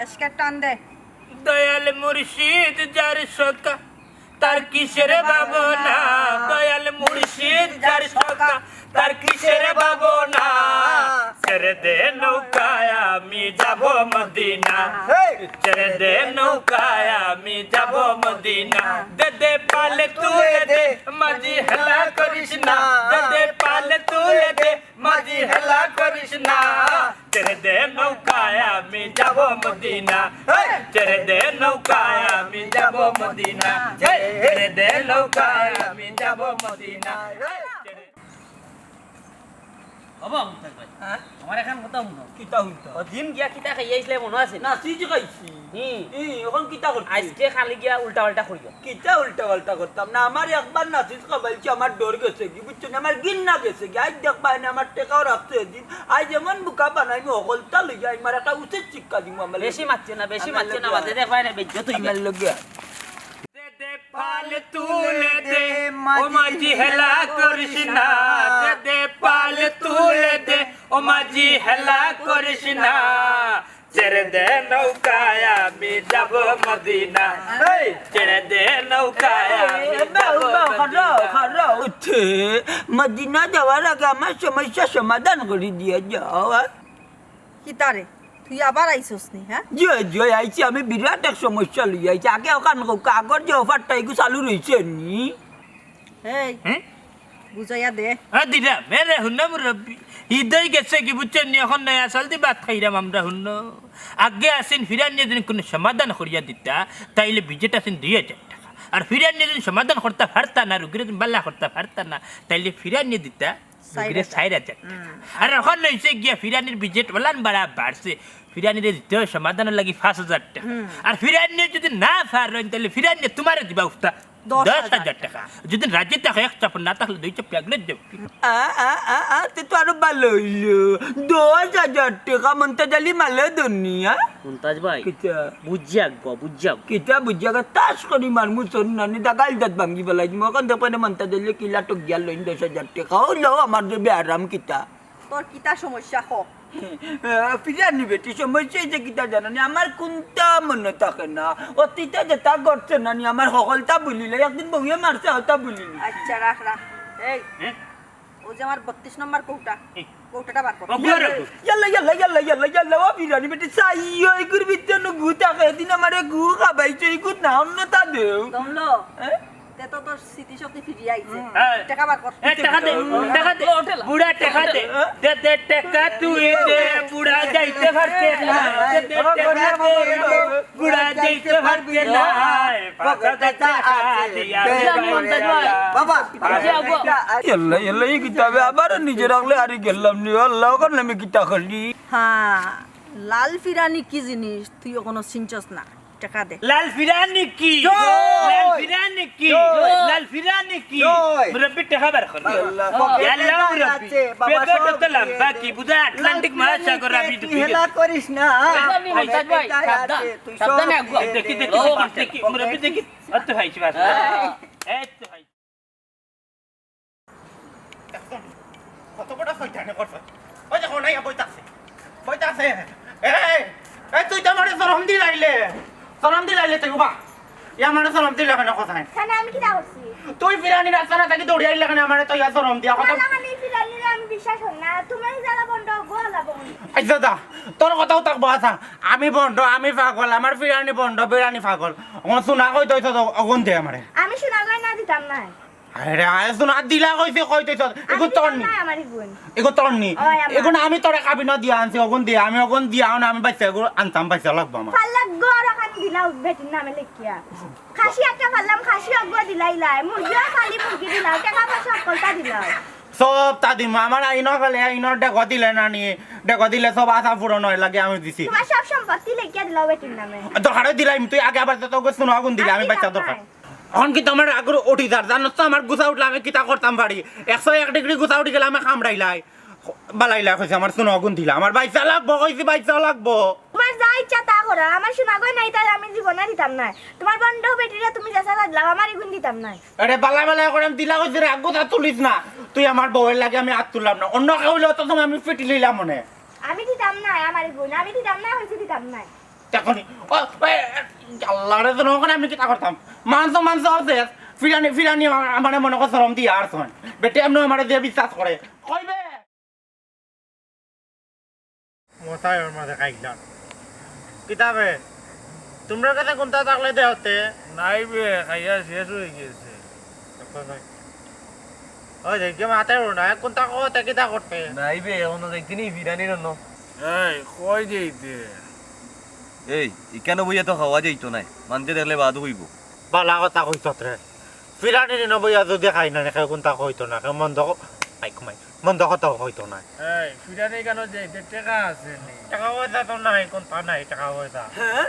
এসকে টান দে। দয়াল মুর্শিদ যার সকা, তার কিসের ভাবনা? দয়াল মুর্শিদ যার সকা, তার কিসের ভাবনা? ছেড়ে দে নৌকায় আমি যাব মদিনা। হেই! ছেড়ে দে নৌকায় আমি যাব মদিনা। দে দে পাল তুলে দে, মাঝি হেলা করিস না। দে দে পাল তুলে দে, মাঝি হেলা করিস না। ছেড়ে দে নৌকায় আমি যাব মদিনা। হেই! ছেড়ে দে নৌকায় আমি যাব মদিনা। হেই! ছেড়ে দে নৌকায় আমি যাব মদিনা। হেই! ছেড়ে বাবা, মুস্তাক ভাই, হ্যাঁ? আমার এখান কথা হুনো। কিতা হুনতা? ও দিন গিয়া কিতা খাইয়া আইছলে মনো আছে? নাচিজ খাইছি। হুম। ই, অখন কিতা করতে? আইজকে খালি গিয়া উল্টা পাল্টা করিও। কিতা উল্টা পাল্টা করতাম না? আমার একবার নাচিজ খাবাইছে, আমার ডর গেছে গি, বুঝছো নি? আমার ঘিন্না গেছে গি। আইজ দেখবায় নে আমার টেকাও রাখছে এদিন। আইজ এমন বুকা বানাইমু, হকলতা লইয়া আইমার একটা উচিত শিক্ষা দিমু আমার বেশি লগে। মাতিও না, বেশি আমার মাতিও না, লগে। বাদে দেখবায় নে বেইজ্জত অইবা। আমার লগে। দে দে পাল তুলে দে, ও মাঝি হেলা করিস না। দে দে পাল তুলে দে, ও মাঝি হেলা করিস না। ছেড়ে দে নৌকায় আমি যাব মদিনা। এই, ছেড়ে দে নৌকায় আমি এ, বাউ, যাব বাউ, খাড়াও, মদিনা। খাড়াও। উঠে, মদিনা যাওয়ার আগে আমার সমস্যা সমাধান করি দিয়া যাও, হ্যাঁ? কিতারে? তুই আবার আইছস নি, হ্যাঁ? জি, জি, আইছি, আমি বিরাট এক সমস্যা লইয়া আইছি। আগে অখান কউক্কা, আগর যে অফারটা, ইগু চালু রইছে নি? এই, হ্যাঁ? বুঝাইয়া দে। হ্যাঁ, দিরাম। এরে হুনো মুরব্বি, ইদই গেছে গি বুঝছো নি, অখন নয়া চাউল দি ভাত খাইরাম আমরা হুনো। আগে আছিন ফিরানিয়ে যদি কুনু সমাধান করিয়া দিতা, তাইলে বিজেট আছিন দুই হাজার টেকা। আর ফিরানিয়ে যদি সমাধান করতা পারতা না, রুগীরে যদি বালা করতা পারতা না, তাইলে ফিরানিয়ে দিতা চাইর হাজার। চাইর হাজার টেকা। হুম। আর অখন অইছে গিয়া ফিরানির বিজেট অলান বাড়া বাড়ছে। ফিরানিরে দিতে অয় সমাধানর লাগি পাঁচ হাজার টেকা। হুম। আর ফিরানিয়ে যদি না পারইন, তাইলে ফিরানিয়ে তুমারে দিবা উফতা দশ হাজার দশ হাজার টেকা। টেকা। যদি রাজি থাকো এক চাপড়, না থাকলে দুই চাপড়, আগলে দেও। আ, আ, আ, আ, তে তো আরো ভালা অইলো। দশ হাজার টেকা মন্তাজ আলী মালে দুনিয়া। মন্তাজ ভাই, কিতা? বুঝিয়া গো, বুঝিয়া গো। কিতা বুঝিয়া গো? তাস করি মারমু চন্নানি, দাগাইল দাঁত ভাঙ্গি ফালাই দিমু। অখন দেখবায় নে মন্তাজ আলী কিলা টক গিয়া লইন দশ হাজার টেকা। ও লও, আমার যে বেয়ারাম কিতা। তোর কিতা সমস্যা ক? আহ, ফিরানি বেটি, সমস্যা অইছে কিতা জানো নি? আমার কুন্তা মনো থাকে না। অতীতে যেতা ঘটছে না নি, আমার হকলতা ভুলিলে, একদিন বউয়ে মারছে, অতা ভুলিলি। আচ্ছা, রাখ, রাখ। এই, হ্যাঁ? ও যে আমার বত্রিশ নম্বর কৌটা, হুম। কৌটাটা বার কর। ও, ঘরে রাখো। ইয়াল্লা, ইয়াল্লা, ইয়াল্লা, ইয়াল্লা, ইয়াল্লা, ও ফিরানি বেটি, চাইও, ইগুর ভিতরে নু গু থাকে, এদিন আমারে গু খাবাইছো, ইগুর না অন্যতা দেও। দমলো। হ্যাঁ? তে তো তোর স্মৃতিশক্তি ফিরিয়া আইছে। হুম। হ্যাঁ। টেকা বার কর। এ, টেকা দে, টেকা দে। বুড়া টেকা দে। দে, দে, টেকা তুই দে, বুড়া যাইতে পারছে না। দে, দে, টেকা দে, বুড়া যাইতে পারছে না। পাঁচ হাজার টেকা দিয়া বাবা, বাবা, বাবা। ইয়াল্লা, ইয়াল্লা, ই কিতাবে আবার নিজে রাখলে আরি গেলাম নি। আল্লাহ, অখন আমি কিতা করলি? হ্যাঁ, লাল ফিরানি কি জিনিস তুই অখনো চিনছস না। টেকা দে। লাল ফিরানি কি? জয়! লাল ফিরানি কি? জয়! লাল ফিরানি কি? জয়! মুরব্বি টেকা বার কর। আল্লাহ। ইয়া আল্লাহ মুরব্বি। আছে, বাবা, পেটে সব তো লম্বা দিয়ে কি? দে। বুঝা আটলান্টিক লাল ফিরানি মহাসাগর কে আপনি তুই ঢুকে হেলা গেছেন। করিস না। এই, এই, মন্তাজ ভাই, সাবধান। আছে, তুই সাবধানে সব আগুয়া। দিয়ে দেখি, দে। দেখি, ও, দেখি, দেখি, মুরব্বি দেখি। আর তো ভাই, বাস। হ্যাঁ। এই তো ভাই। কত বড় শয়তানি করছে। ওই দেখো, নাই, বইতাছে। বইতাছে। এই, এই, তুই তো আমারে শরম দিলাইলে। শরম দিলাইলে তুই, বাবা। ই আমারে শরম দিলে কেনে কথা নাই? কেনে আমি কিতা করছি? তুই ফিরানি রাস্তা না থাকি দৌড়ি আইলে কেনে আমারে তুই আর শরম দিয়া কথা? না, মানে ফিরানিরে আমি বিশ্বাস করি না। তুমি যারা বন্ধ, গো আলা বন্ধ। আচ্ছা দা, তোর কথাও থাকবো, আচ্ছা। আমি বন্ধ, আমি পাগল, আমার ফিরানি বন্ধ, ফিরানি পাগল। ও সোনা কই তুই তো অগুন দে আমারে। আমি সোনা গয়না দিতাম না। আরে, আরে, সোনা দিলা কইছি, কই তুই তো, এগুন তোর নি। না, আমার এগুন। এগুন তোর নি। ওই আমার। এগুন আমি তোরে কাবিনো দিয়া আনছি, অগুন দিয়া, আমি অগুন দিয়া আন, আমি বাইচ্চা এগুন আনতাম, বাইচ্চা লাগবো আমার। পাল্লা গড় ওখান দিলা বেটির নামে লেখিয়া। খাসি একটা পাল্লাম, খাসি অগুয়া দিলাইলাই। মুরগিও খালি মুরগি দিলাও, টাকা পয়সা সকলটা দিলাও। সব তা দিমু, আমার আইন খালি আইন ডেকো দিলে নানি, ডেকো দিলে সব আশা পূরণ হয় লাগে আমি দিছি। তোমার সব সম্পত্তি লেখিয়া দিলাও বেটির নামে। দরকারে দিলাইম, তুই আগে আবার তো তোকে সোনা অগুন দিলে, আমি আমি বাইচ্চা দিতাম দরকার। না। অখন কিতা আমার আগর উঠি যার, জানোস তো আমার গুছা উঠলে আমি কিতা করতাম পারি। একশো এক ডিগ্রি গুছা উঠি গেলে আমি কামড়াইলাই। বালাইলা কইছে আমার সোনা অগুন দিলা, আমার বাইচ্চা লাগবো, কইছি বাইচ্চা লাগবো। তোমার যা ইচ্ছা তা করো, আমার সোনা গয়না ইতা আমি জীবনে দিতাম না। তোমার বন্ধ বেটিরে তুমি যেছা দিলাও, আমার এগুন দিতাম না। আরে বালা বালা করে আমি দিলা কইছি রে, আগুতা তুলিস না। তুই আমার বউয়ের লাগি আমি আত তুললাম না, অন্য কেউ হইলে তো তুমি আমি ফিটি লইলাম মনে। আমি দিতাম না, আমার এগুন আমি দিতাম না, কইছি দিতাম না। দেখনি, ও, এ, এ, আল্লাহ রে, তো ওখানে আমি কিতা করতাম? মানছো, মানছো, আছে। ফিরানি, ফিরানি, আমার মনে কর শরম দিয়া আর শোন। বেটি এমনি আমারে দিয়ে বিশ্বাস করে। কইবে। মশাই ওর মাঝে খাইলাম। কিতাবে? তোমরা কাছে কোনটা থাকলে দেওতে? নাই বে, খাইয়া শেষ হয়ে গেছে। ওই যে, কেউ মাথায় উঠো না, কোনটা কো, তা কিতা করতে? নাই বে, এখনো যাইতে নি, বিরানি রান্না। এই, কই যাইতে? এই, ইকানো বইয়া তো খাওয়া যাইতো নায়, মানতে দেখলে বাদ হইব। বালা কথা কইছত রে। ফিরানি নি নবইয়া যদি খাই না, কেউ কোনটা কইতো না, কেউ মন্দ ক-, আই, ঘুমাই। মন্দ কথা কইতো না। এই, ফিরানি কেন যাইতে টেকা আছে নি? টাকা পয়সা তো নাই, কোনটা নাই, টাকা পয়সা। হ্যাঁ?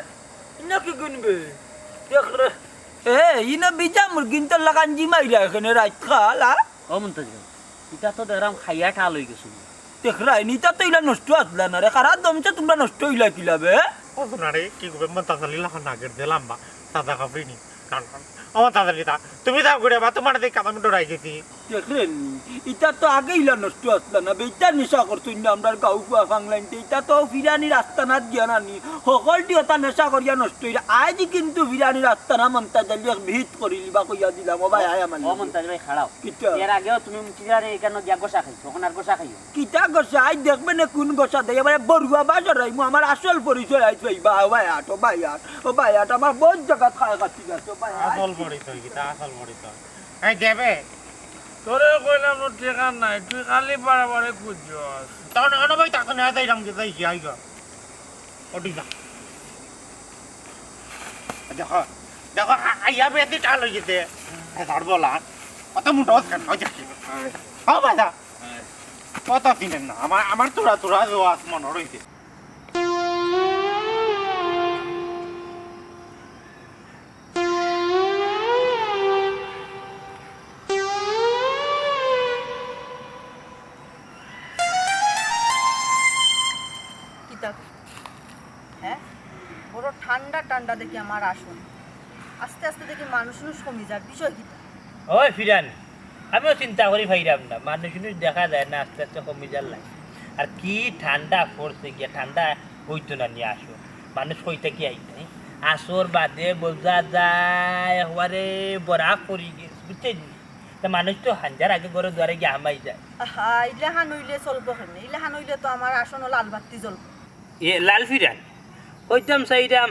ইনা কি গুনবে? দেখ রে। এ, ইনা বিজা মুরগিন তো লাগান জিমাইলা এখানে রাইত খাল, আ? ও মন্তাজ ভাই, ইটা তো দেখরাম খাইয়া ঠাল হই গেছে। দেখরায় নি, ইতা তো ইলা নষ্ট আসলা না রে, কারা দমছে তোমরা নষ্ট হইলা কিলা বে? ও সোনা রে, কি করবে, মন্তাজ আলী লাখান আগের যে লম্বা, সাদা কাপড়ি নি। কারণ, কারণ, ও মন্তাজ আলী তা, তুমি যাও ঘুরে বা, তোমার দেখে আমি ডরাই গেছি। দেখরে নি, ইতা তো আগে ইলা নষ্ট আসলা না, বেইতা নেশা করছইন না আমরার গাঁও ফুয়া ফাংলাইনতে, ইতা তো ফিরানি রাস্তা না দিয়া নানি, হকলটি ওটা নেশা করিয়া নষ্ট হইরা। আজ কিন্তু ফিরানি রাস্তা না মন্তাজ আলী এক ভিত করিলিবা কইয়া দিলাম, ও ভাই, আয় আমার ও লগে। মন্তাজ ভাই, খাড়াও। কিতা? এর আগেও তুমি ফিরানি এখানে গিয়া গোসা খাইছো, এখন আর গোসা খাইও। কিতা গোসা? আই দেখবে না কোন গোসা দেয়, এবারে বড়ুয়া বাজার আইমু, আমার আসল পরিচয় আইছে, এই বা-, ও ভাই আট, ও ভাই আট, ও ভাই আট, আমার বহুত জায়গা খায় কাটি গেছে, ও ভাই আট। আসল পরিচয় কিতা? আসল পরিচয়। এই দেবে? তোরে কইলাম তো টেকা নাই, তুই খালি বারে বারে খুঁজছস। তখন অনো ভাই তাকে না যাইলাম কি যাই কি আইগা। ওটি যা। দেখো, দেখো, আ-, আইয়া বেশি টাল হয়ে গেছে। এ, ধর বলা। কত মোটা হচ্ছে কেন? ওই যে কি? ও বাবা। কত চিনেন না? আমার, আমার তোরা, তোরা যে আসমান রইছে। কিতা? হ্যাঁ? বড় ঠান্ডা ঠান্ডা দেখি আমার আসন। আস্তে আস্তে দেখি মানুষ উনুষ কমি যার, বিষয় কিতা? ওই ফিরানি, আমিও চিন্তা করি পাইরাম না, মানুষ উনুষ দেখা যায় না, আস্তে আস্তে কমি যার লাগে। আর কি ঠান্ডা পড়ছে গিয়া, ঠান্ডা হইতো না নি আসর। মানুষ কই থাকি আইতা, আসর বাদে বোঝা যায় একবারে বরফ পড়ি গেছে, বুঝছইন নি? তা মানুষ তো হাঞ্জার আগে ঘরো দুয়ারে গিয়া হামাই যায়। আহা, ইলাখান হইলে চলবো কেমনে? ইলাখান হইলে তো আমার আসনও লাল বাত্তি জ্বলবো। এ, লাল ফিরান, কইতাম চাইরাম,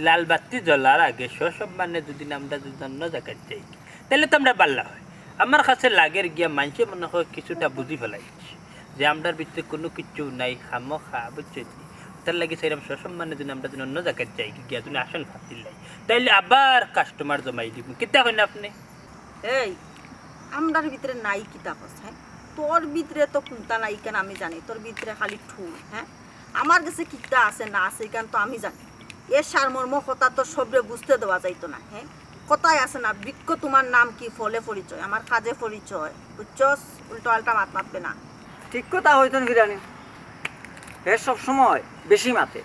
লাল বাত্তি জ্বলার আগে সসম্মানে যদি আমরা যদি অন্য জাগাত যাই, তাইলে তো আমরা বালা হয়। আমার কাছে লাগের গিয়া মানষে মনে হয় কিছুটা বুঝি ফেলাইছে যে আমরার ভিতরে কুনু কিচ্ছু নাই, খামোখা, বুঝছইন নি? তার লাগি চাইরাম সসম্মানে যদি আমরা যদি অন্য জাগাত যাই, গিয়া যদি আসন ফাতিলাই, তাইলে আবার কাস্টমার জমাই দিব। কিতা কইন আপনে? এই, আমরার ভিতরে নাই কিতা কস, হ্যাঁ? তোর ভিতরে তো কুন্তা নাই, ইখান আমি জানি, তোর ভিতরে খালি ঠুল, হ্যাঁ? আমার গেছে কিতা আছে না আছে, ইখান তো আমি জানি। এ সারমর্ম কথা তো সবরে বুঝতে দেওয়া যাইতো না, হ্যাঁ? কথায় আছে না, বৃক্ষ তোমার নাম কি, ফলে পরিচয়, আমার কাজে পরিচয়, বুঝছস? উল্টো আল্টা মাত মাতবে না। ঠিক কথা কইছইন ফিরানি। হে সব সময় বেশি মাতে।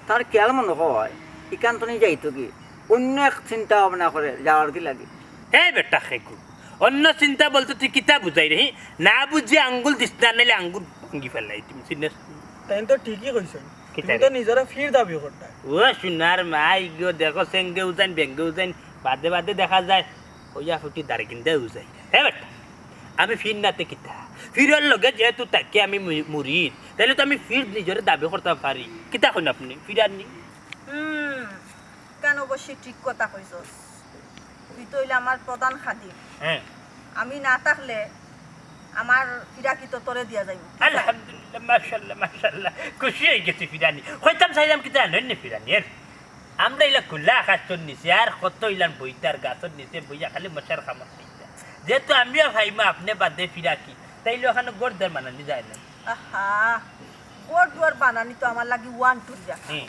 তার খেয়াল মনে হয়, ইখান তনে যাইতো কি, অন্য এক চিন্তা ভাবনা করে যাওয়ার কি লাগে। এই বেটা খেকু, অন্য চিন্তা বলতে তুই কিতা বুঝাইরে, হি? না বুঝি আঙ্গুল দিস না, নাইলে আঙ্গুল ভাঙ্গি ফেলাই তুমি, চিনস? তাইন তো ঠিকই কইছইন। কিতা তুমি রে? তো নিজরে ফির দাবি করতায়। ও সোনার মাই গো, দেখো, সেঙ্গে উজাইন, বেঙ্গে উজাইন, বাদে বাদে দেখা যায়, ওইয়া ফুটি দারগিন্দা উজাইন। হে বেটা, আমি ফির নাতে কিতা? ফিরর লগে যেহেতু তাকে আমি মু-, মুরিদ, তাইলে তো আমি ফির নিজরে দাবি করতাম পারি। কিতা কইন আপনে? ফিরানি? হুম, কেন অবশ্যই ঠিক কথা কইছস। তুই তো অইলে আমার প্রধান খাদিম। হ্যাঁ। আমি না থাকলে আমার ফিরাকি তো তোরে দিয়া যাইব। আলহামদুলিল্লাহ, মাশাআল্লাহ, মাশাআল্লাহ। খুশি অই গেছি ফিরানি। কইতাম চাইলাম কিতা জানইন নি ফিরানি? এর আমরা ইলা খোলা আকাশর নিচে আর কত ইলান বইতার গাছর নিচে বইয়া খালি মশার কামড় খাইতা। যেহেতু আমিও খাইমু আপনে বাদে ফিরাকি, তাইলে ওখানে গড় দর বানানি যায় না। আহা, গড় দুয়ার বানানি তো আমার লাগি ওয়ান টু যা। হুম।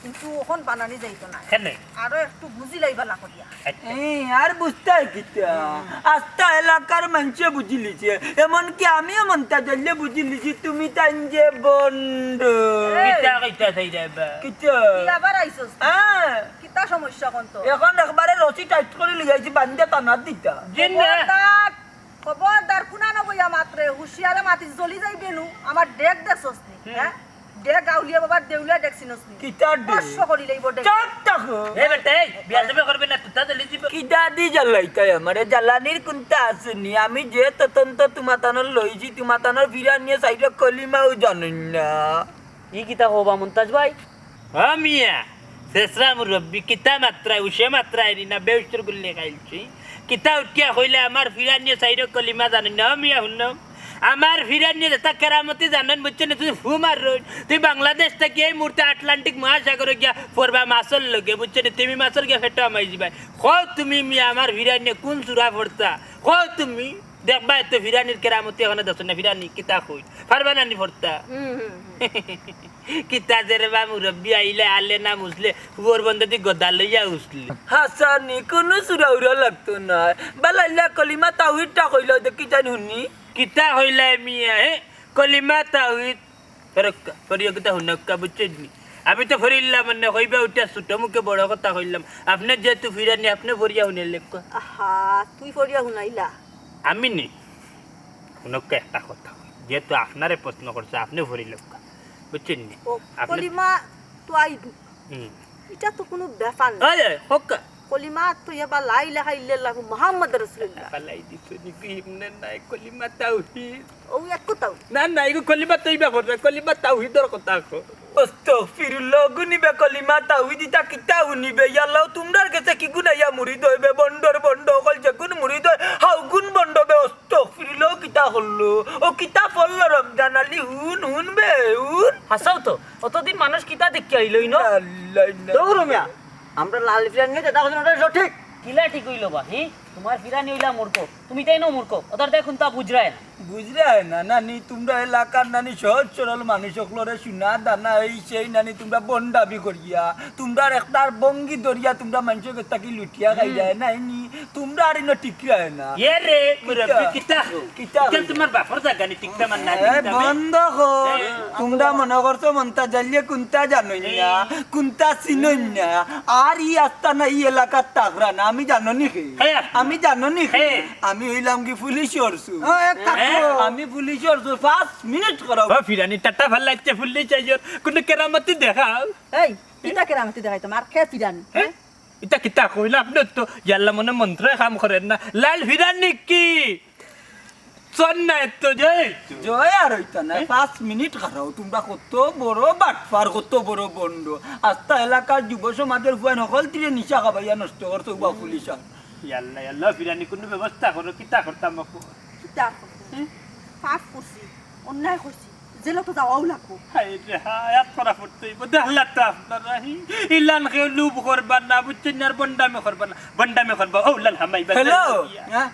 কিন্তু ওখান বানানি যাইতো না। কেনে? আরো একটু বুঝি লাইবা লাগো দিয়া। আচ্ছা। এই, আর বুঝতায় কিতা? আস্তা এলাকার মানষে বুঝিলিছে। এমনকি আমিও মন্তাজ আলীয়ে বুঝিলিছি, তুমি তাইন যে ভন্ড। এই। কিতা কইতা চাই যাইবা? কিতা? তুই আবার আইছস? হ্যাঁ। কিতা সমস্যা কন তো? এখন একবারে রশি টাইট করি লইয়া আইছি, বান্ধে টানা দিতা। জি না। খবরদার, খবরদার, কুনানো বইয়া মাতরে, হুঁশিয়ারে মাতিস, জ্বলি যাইবে নু। আমার ডেক দেখছস নি, হুম। হ্যাঁ? ডেক আউলিয়া বাবার দেউলিয়া ডেক চিনস নি? কিতার ডেক? স্পর্শ করিলেই বটে। চুপ থাকো। এ বেটা, এই, বিয়াদবি করবে না, তুতা জ্বলি দিব। কিতা দি জ্বালাইতায় আমারে? জ্বালানির কুন্তা আছে নি? আমি যে তদন্ত তুমাতানর লইছি, তুমাতানর ফিরানিয়ে চাইরো কলিমাও জানইন না। ই কিতা কও বা মন্তাজ ভাই? ও মিয়া, শেষরা মুরব্বি, কিতা মাতরায়, উষে মাতরায় নি না, বেউসর গুল্লে খাইলছি। কিতা উঠিয়া কইলে আমার ফিরানিয়ে চাইরো কলিমা জানইন না, ও মিয়া হুনো। আমার ফিরানিয়ে যেতা কেরামতি জানইন, বুঝছো নি? তুমি ফু মারইন। তুমি বাংলাদেশ থাকি এই মুহূর্তে আটলান্টিক মহাসাগরো গিয়া পড়বা মাছর লগে, বুঝছো নি? তুমি মাছর গিয়া ফেটো হামাই যিবায়। কও তুমি মিয়া আমার ফিরানিয়ে কুন সুরা পড়তা? কও তুমি। দেখবায় তো ফিরানির কেরামতি এখনো দেখছো না, ফিরানি কিতা কই? পারবা না নি পড়তা? হুম, হুম, হুম। কিতা যে রে বা মুরব্বি আইলে আলে না মুসলে, হুয়োর বন্দে দি গদা লইয়া উসলে। হাসানি, কুনু সুরা উরা লাগতো নায়। বালাইলা কলিমা তাওহীদটা কইলাও দেখি জানি হুনি। কিতা কইলায় মিয়া, হে? কলিমা তাওহীদ। ফেরক্কা, ফরিয়া কিতা হুনক্কা, বুঝছইন নি? আমি তো ফরিলাম না, কইবা উঠা ছোট মুখে বড় কথা কইলাম। আপনে যেহেতু ফিরানি, আপনে ফরিয়া হুনাইলেক্কা। আহা, তুই ফরিয়া হুনাইলা? আমি নি? হুনক্কা একটা কথা। যেহেতু আপনারে প্রশ্ন করছে, আপনে ফরিলেক্কা। বুঝছইন নি? ও, আপনে কলিমা তো আইব। হুম। ইটা তো কুনু ব্যাপার না। ওই, ওই, হক্কা। কলিমা তো ইয়া বা লা ইলাহা ইল্লাল্লাহু মুহাম্মাদুর রাসূলুল্লাহ। ফালাই দিছো নি কি ইমনে নাই কলিমা তাওহীদ? ও এক কথাও। না, না, ইগু কলিমা তৈবা পড়বে, কলিমা তাওহীদর কথা কও। আস্তাগফিরুল্লাহ, গুনিবে কলিমা তাওহীদ ইতা কিতা হুনিবে? ইয়াল্লাহ, তুমরার গেছে কিগুন আইয়া মুরিদ অইবে? বন্ডর বন্ড অকল যেগুন মুরিদ অয়, হাউগুন বন্ড বে। আস্তাগফিরুল্লাহ, কিতা করলো? ও কিতা পড়লো রমজান আলী? হুন, হুন বে, হুন। হাছাউ তো, অতদিন মানুষ কিতা দেখিয়া আইলো ইনো? আল্লাহ, না। দৌড় মিয়া, আমরা লাল ফিরানিয়ে যেতা কইছি ওটা সঠিক। কিলা ঠিক অইলো বা, হি? তুমার ফিরানি অইলা মূর্খ, তুমি তাইনও মূর্খ, ওদের দেখুন তা বুঝরায় না। বুঝরায় না, নানি, তুমরা এলাকার নানি সহজ সরল মানুষ অকলরে সোনা দানা এই সেই নানি তুমরা বন্ডামি করিয়া, তুমরার একটার ভঙ্গি ধরিয়া তুমরা মানষর গেছ থাকি লুটিয়া খাইরায় নাইনি, তুমরা আর ইনো টিকরায় না। এ রে, মুরব্বি, কিতা? কিতা কও? কিতা ইখান কও? তুমার বাপর জাগা নি, টিকরা মান না এ, টিকরা মান। বন্ধ কর। এ। তুমরা মনো করছো মন্তাজ আলীয়ে কুন্তা জানইন না, এ। কুন্তা চিনইন না। আর ই আস্তানা ই এলাকাত থাকরা না, আমি জানো নি কে? হে। আমি জানো নি কে? হে। আমি অইলাম কি পুলিশর চুর। ও, এ, থাকো। হে। আমি পুলিশর চুর, পাঁচ মিনিট খাড়াও। ও, ফিরানি টাটা ফালাইছে পুলিশ আইজর, কুনু কেরামতি দেখাও। এই, কিতা কেরামতি দেখাইতাম? আর কে ফিরানি? হে? হে? ইতা কিতা কইলা আপনে? তো ইয়াল্লা মনে মন্ত্রয় কাম করের না। লাল ফিরানি কি? চল না এত জয়। জয় আর অইতা না, এ? পাঁচ মিনিট খাড়াও। তুমরা কত বড় বাটপার, কত বড় বন্ড। আস্তা এলাকার যুব সমাজর ফুয়াইন হকলতিরে নিশা খাবাইয়া নষ্ট করছো উবা পুলিশ আর। ইয়াল্লা, ইয়াল্লা, ফিরানি কুনু ব্যবস্থা করো, কিতা করতাম অখন? কিতা করতাম? হুম? পাপ করছি, অন্যায় করছি, জেলো তো যাওয়াউ লাগবো। হায় রে হায়, আত করা পড়তে অইবো। দেখলা তো আপনারা, হি? ইলান কেউ লুভ করবা না, বুঝছইন না, আর বন্ডামি করবা না। বন্ডামি করবা, ও লাল হামাইবা। হ্যালো। হ্যাঁ?